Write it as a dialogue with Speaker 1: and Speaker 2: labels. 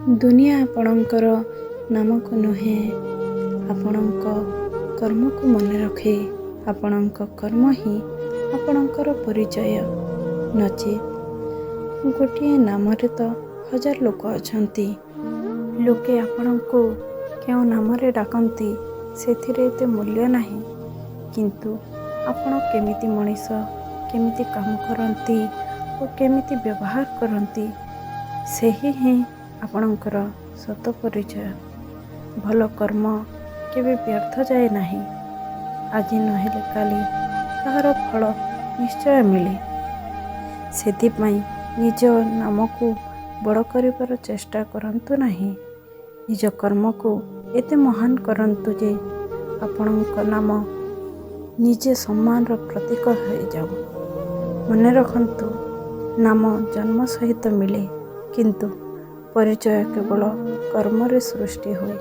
Speaker 1: ଦୁନିଆ ଆପଣଙ୍କର ନାମକୁ ନୁହେଁ, ଆପଣଙ୍କ କର୍ମକୁ ମନେ ରଖେ। ଆପଣଙ୍କ କର୍ମ ହିଁ ଆପଣଙ୍କର ପରିଚୟ। ନଚେତ୍ ଗୋଟିଏ ନାମରେ ତ ହଜାର ଲୋକ ଅଛନ୍ତି। ଲୋକେ ଆପଣଙ୍କୁ କେଉଁ ନାମରେ ଡାକନ୍ତି ସେଥିରେ ଏତେ ମୂଲ୍ୟ ନାହିଁ, କିନ୍ତୁ ଆପଣ କେମିତି ମଣିଷ, କେମିତି କାମ କରନ୍ତି ଓ କେମିତି ବ୍ୟବହାର କରନ୍ତି, ସେହି ହିଁ ଆପଣଙ୍କର ସତ ପରିଚୟ। ଭଲ କର୍ମ କେବେ ବ୍ୟର୍ଥ ଯାଏ ନାହିଁ। ଆଜି ନହେଲେ କାଲି ତାହାର ଫଳ ନିଶ୍ଚୟ ମିଳେ। ସେଥିପାଇଁ ନିଜ ନାମକୁ ବଡ଼ କରିବାର ଚେଷ୍ଟା କରନ୍ତୁ ନାହିଁ। ନିଜ କର୍ମକୁ ଏତେ ମହାନ କରନ୍ତୁ ଯେ ଆପଣଙ୍କ ନାମ ନିଜେ ସମ୍ମାନର ପ୍ରତୀକ ହୋଇଯାଉ। ମନେ ରଖନ୍ତୁ, ନାମ ଜନ୍ମ ସହିତ ମିଳେ, କିନ୍ତୁ ପରିଚୟ କେବଳ କର୍ମରେ ସୃଷ୍ଟି ହୁଏ।